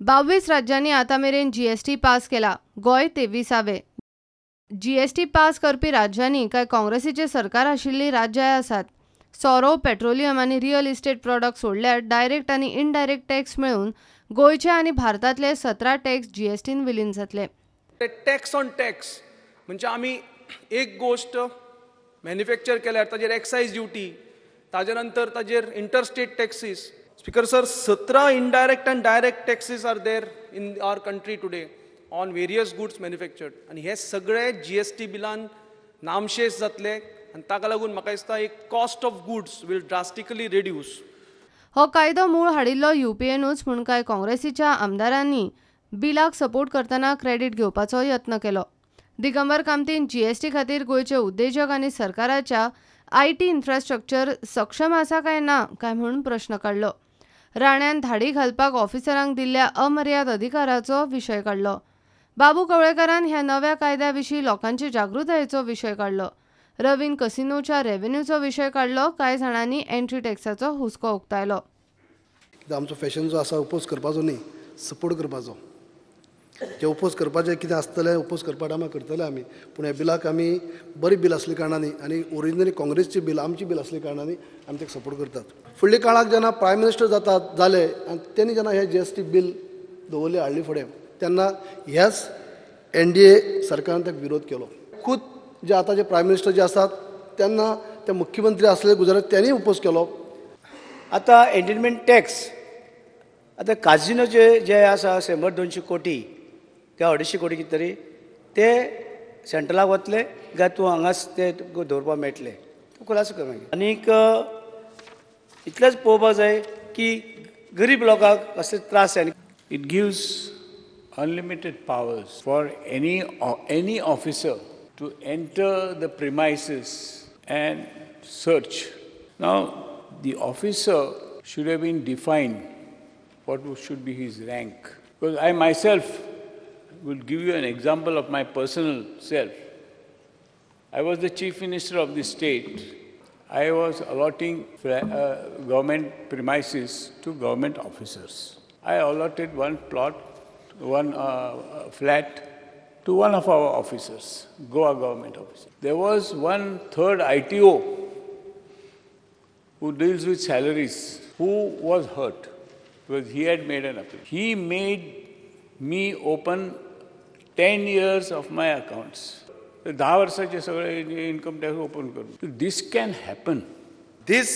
22 राज्यांनी आतां मेरेन जीएसटी पास केला, गोंय 23वें. जीएसटी पास करपी राज्यांनी कांय काँग्रेसीचें सरकार आशिल्लीं राज्यांय आसात. सोरो, पेट्रोलियम आनी रियल इस्टेट प्रॉडक्ट सोडल्यार डायरेक्ट आनी इनडायरेक्ट टॅक्स मेळून गोंयचे आनी भारतांतले 17 टॅक्स जीएसटीन विलीन जातले. टॅक्स ऑन टॅक्स म्हणजे आमी एक गोश्ट मॅन्युफॅक्चर केल्यार ताजेर एक्सायज ड्युटी, ताजे नंतर ताजेर interstate taxes. Speaker sir, 17 indirect and direct taxes are there in our country today on various goods manufactured आनी हे सगळे जीएसटी बिलान नामशेष जातले आनी ताका लागून म्हाका दिसता एक cost of goods will drastically reduce. हो कायदो मूळ हाडिल्लो युपीएनूच म्हूण कांय काँग्रेसीच्या आमदारांनी बिलाक सपोर्ट करतना क्रेडीट घेवपाचो यत्न केलो. दिगंबर कामतीन जीएसटी खातीर गोंयचे उद्देजक आनी सरकाराच्या IT infrastructure सक्षम आसा काय ना काय म्हूण प्रश्न काडलो. राण्यान धाडी घालपाक ऑफिसरांक दिल्ल्या अमर्याद अधिकाराचो विशय काडलो. बाबू कवळेकारान ह्या नव्या कायद्या विशीं लोकांचे जागृतायेचो विशय काडलो. रवीन कसिनोच्या रेव्हेन्यूचो विशय काडलो. कांय जाणांनी एंट्री टॅक्साचो हुस्को उक्तायलो. आमचो फॅशन जो आसा ओपोज करपाचो न्ही, सपोर्ट करपाचो. जे ओपोज करपाचें कितें आसतलें ओपोज करपा टायमार करतले आमी, पूण ह्या बिलाक आमी बरी बील आसली कारणान आनी ओरिजिनली काँग्रेसची बील आमची बील आसली कारणान आमी ताका सपोर्ट करतात. फुडल्या काळाक जेन्ना प्रायम मिनिस्टर जातात जाले आनी तेणी जेन्ना हे जीएसटी बील दवरले हाडली फुडें तेन्ना ह्याच एनडीए सरकारान ताका विरोध केलो. खूद जे आतां जे प्रायम मिनिस्टर जे आसात तेन्ना ते मुख्यमंत्री आसले गुजरात तेणीय ओपोज केलो. आतां एंटरटेनमेंट टॅक्स आतां काजिनोचे जे आसा 100-200 कोटी किंवा 250 कोटी कितें तरी ते सेंट्रलाक वतले काय तूं हांगाच ते तुका दवरपाक मेळटले, तूं खुलासो कर मागीर. आनीक इतलेंच पळोवपाक जाय की गरीब लोकांक कसले त्रास जाय. It gives unlimited powers for any officer to enter the premises and search. Now, the officer should have been defined what should be his rank. Because I myself will give you an example of my personal self. I was the chief minister of the state. I was allotting government premises to government officers. I allotted one plot, one flat to one of our officers, Goa government officer. There was one third ITO who deals with salaries, who was hurt because he had made an appeal. He made me open 10 years of my accounts. 10 वर्षाचे सगळे income tax open करून. This can happen. This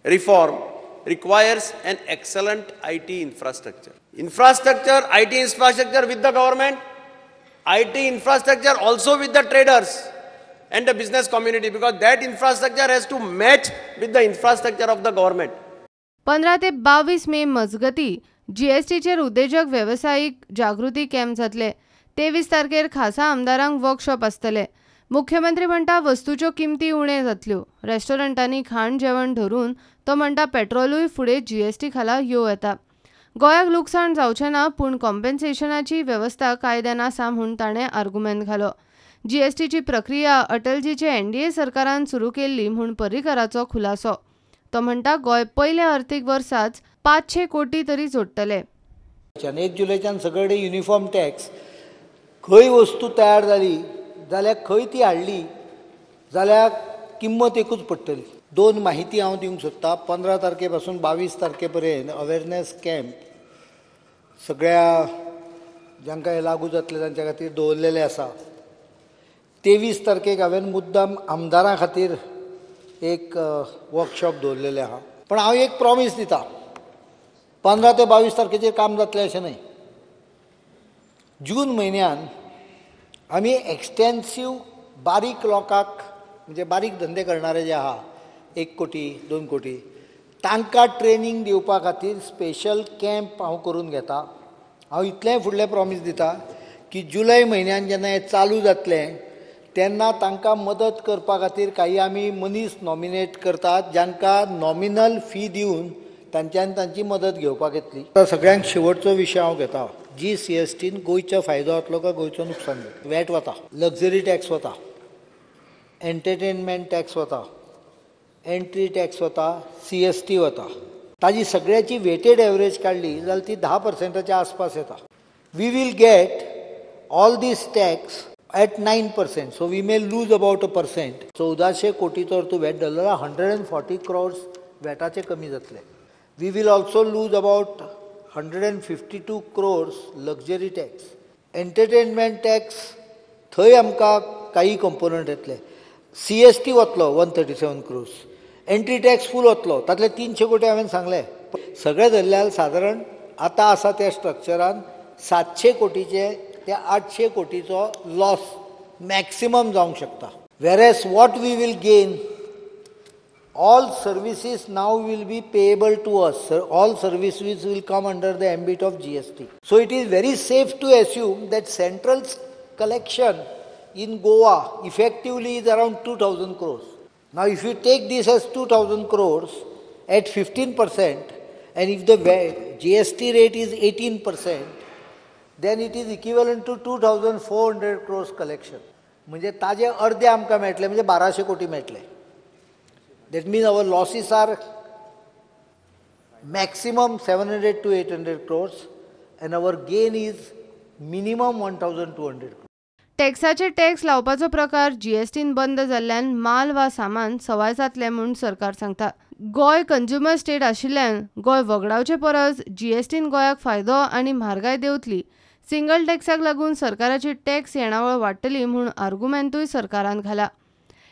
reform requires an excellent IT infrastructure. Infrastructure, IT infrastructure with the government, IT infrastructure also with the traders and the business community, because that infrastructure has to match with the infrastructure of the government. 15 ते 22 मे मजगती जीएसटीचेर उद्देजक वेवसायीक जागृती camp जातले. 23 तारखेर खासा आमदारांक workshop आसतले. मुख्यमंत्री म्हणटा वस्तूच्यो किमती उणे जातल्यो. रेस्टॉरंटांनी खाण जेवण धरून तो म्हणटा पेट्रोलूय फुडें जीएसटी खाला येवं येता. गोंयाक लुकसाण जावचें ना, पूण कॉम्पेन्सेशनाची वेवस्था कायद्यान आसा म्हूण ताणें आर्गुमेंत घालो. जीएसटीची प्रक्रिया अटलजीचे एनडीए सरकारान सुरू केल्ली म्हूण पर्रीकराचो खुलासो. तो म्हणटा गोंय पयल्या अर्थीक वर्साच 500 कोटी तरी जोडटले. 1 जुलयच्यान सगळे युनिफॉर्म टॅक्स, खंय वस्तू तयार जाली जाल्यार खंय ती हाडली जाल्यार किंमत एकूच पडटली. 2 माहिती हांव दिवंक सोदता. 15 तारखे पासून 22 तारखे पर्यंत अवेरनेस कॅम्प सगळ्या जांकां हें लागू जातलें तांच्या खातीर दवरलेलें आसा. 23 तारखेक हांवें मुद्दाम आमदारां खातीर एक वर्कशॉप दवरलेलें आसा. पण हांव एक प्रॉमीस दिता, 15 ते 22 तारखेचेर काम जातलें अशें न्हय. जून म्हयन्यान आमी एक्सटेन्सीव बारीक लोकांक, म्हणजे बारीक धंदे करणारे जे आहा 1 कोटी 2 कोटी तांकां ट्रेनींग दिवपा खातीर स्पेशल कॅम्प हांव करून घेता. हांव इतलेंय फुडलें प्रॉमीस दिता की जुलय म्हयन्यान जेन्ना हें चालू जातलें तेन्ना तांकां मदत करपा खातीर काही आमी मनीस नॉमिनेट करतात जांकां नॉमिनल फी दिवन तांच्यान तांची मदत घेवपाक येतली. सगळ्यांक शेवटचो विशय हांव घेता, जी सी एस टीन गोंयचो फायदो जातलो काय गोंयचो नुकसान जातलो. वॅट वता, लक्झरी टॅक्स वता, एंटरटेनमेंट टॅक्स वता, एंट्री टॅक्स वता, सी एस टी वता. ताजी सगळ्याची वेटेड एवरेज काडली जाल्यार ती 10%च्या आसपास येता. We will get all this tax at 9%, so we may lose about 1%. 1400 कोटीचो तूं वॅट धरलो जाल्यार 140 crores वॅटाचे कमी जातले. We will also lose about 152 crores luxury tax. Entertainment tax थंय आमकां काही कंपोनंट येतले. CST वतलो 137 crores, entry tax फूल वतलो, तातले 300 कोटी हांवें सांगले. सगळे धरल्यार सादारण आतां आसा त्या स्ट्रक्चरान 700 कोटीचे ते 800 कोटीचो लॉस मॅक्सिमम जावंक शकता. Whereas what we will gain, all services now will be payable to us. All services will come under the ambit of GST. So it is very safe to assume that central collection in Goa effectively is around 2,000 crores. Now if you take this as 2,000 crores at 15%, and if the GST rate is 18%, then it is equivalent to 2,400 crores collection. म्हणजे ताजे अर्धे आमकां मेळटले, म्हणजे 1200 कोटी मेळटले. That means our losses are maximum 700 to 800 crores and our gain is minimum 1,200 crores. टॅक्साचे tax लावपाचो प्रकार जीएसटीन बंद जाल्ल्यान माल वा सामान सवाय जातलें म्हूण सरकार सांगता. गोंय कंज्युमर स्टेट आशिल्ल्यान गोंय वगडावचे परस जीएसटीन गोंयाक फायदो आनी म्हारगाय देंवतली. सिंगल टॅक्साक लागून सरकाराची टॅक्स येणावळ वाडटली म्हूण आर्गुमेंतूय सरकारान घाला.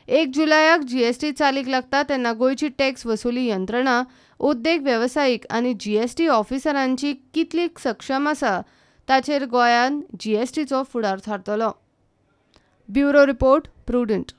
1 जुलयाक जीएसटी चालीक लागता तेन्ना गोंयची टॅक्स वसुली यंत्रणा, उद्देग वेवसायीक आनी जीएसटी ऑफिसरांची कितली सक्षम आसा ताचेर गोंयांत जीएसटीचो फुडार थारतलो. Bureau report, Prudent.